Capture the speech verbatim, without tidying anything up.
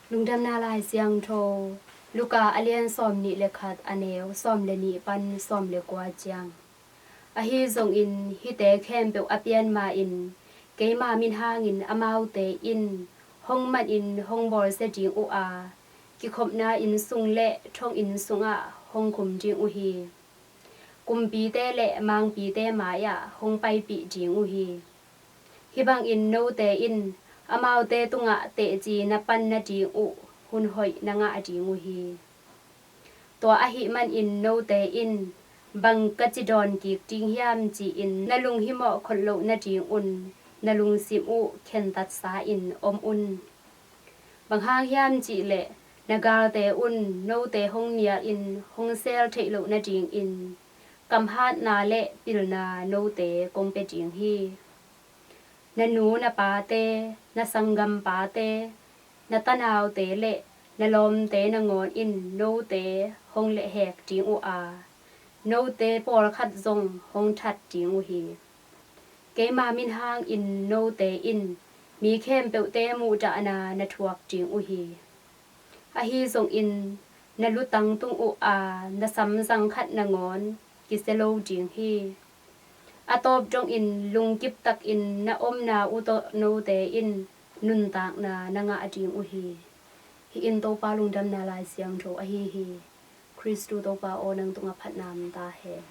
Lungdamna Lai Siangtho, Luka a lian sawmnih le khat, a neu sawm le nih pan sawm le kua ciang. Ahi zongin hihte khempeuh a pian ma-in keima min hangin amaute in hong manin hong bawlsia ding uh a, kikhopna inn sung le thong inn sungah hong khum ding uh hi. Kumpite le mangpite mai-ah hong paipih ding uh hi. Hih bangin note in amaute tungah teci na pan nading uh hun hoih na ngah ding uh hi. Tua ahih manin note in bang ka ci dawn kik ding hiam ci-in na lunghimawh kholh loh nadingun na lungsim uh khentatsa-in om un. Bang hang hiam cihleh na galte un note hong nialin hong sel theih loh nadingin kamhatna le pilna note kong pia ding hi. Na nu na pate, na sanggampate, na tanaute le na lawmte nangawn in note hong lehhek ding uh a, note pawlkhat zong hong that ding uh hi. Keima min hangin note in mi khempeuhte muhdahna na thuak ding uh hi. Ahi zongin na lutang tung uh a, na samzang khat nangawn kisia lo ding hi. A tawp dongin lungkip takin na omna uh tawh note in nuntakna na ngah ding uh hi. Hih in Topa Lungdamna Lai Siangtho ahi hi. Khristu Topa aw, nang tungah phatna om ta hen.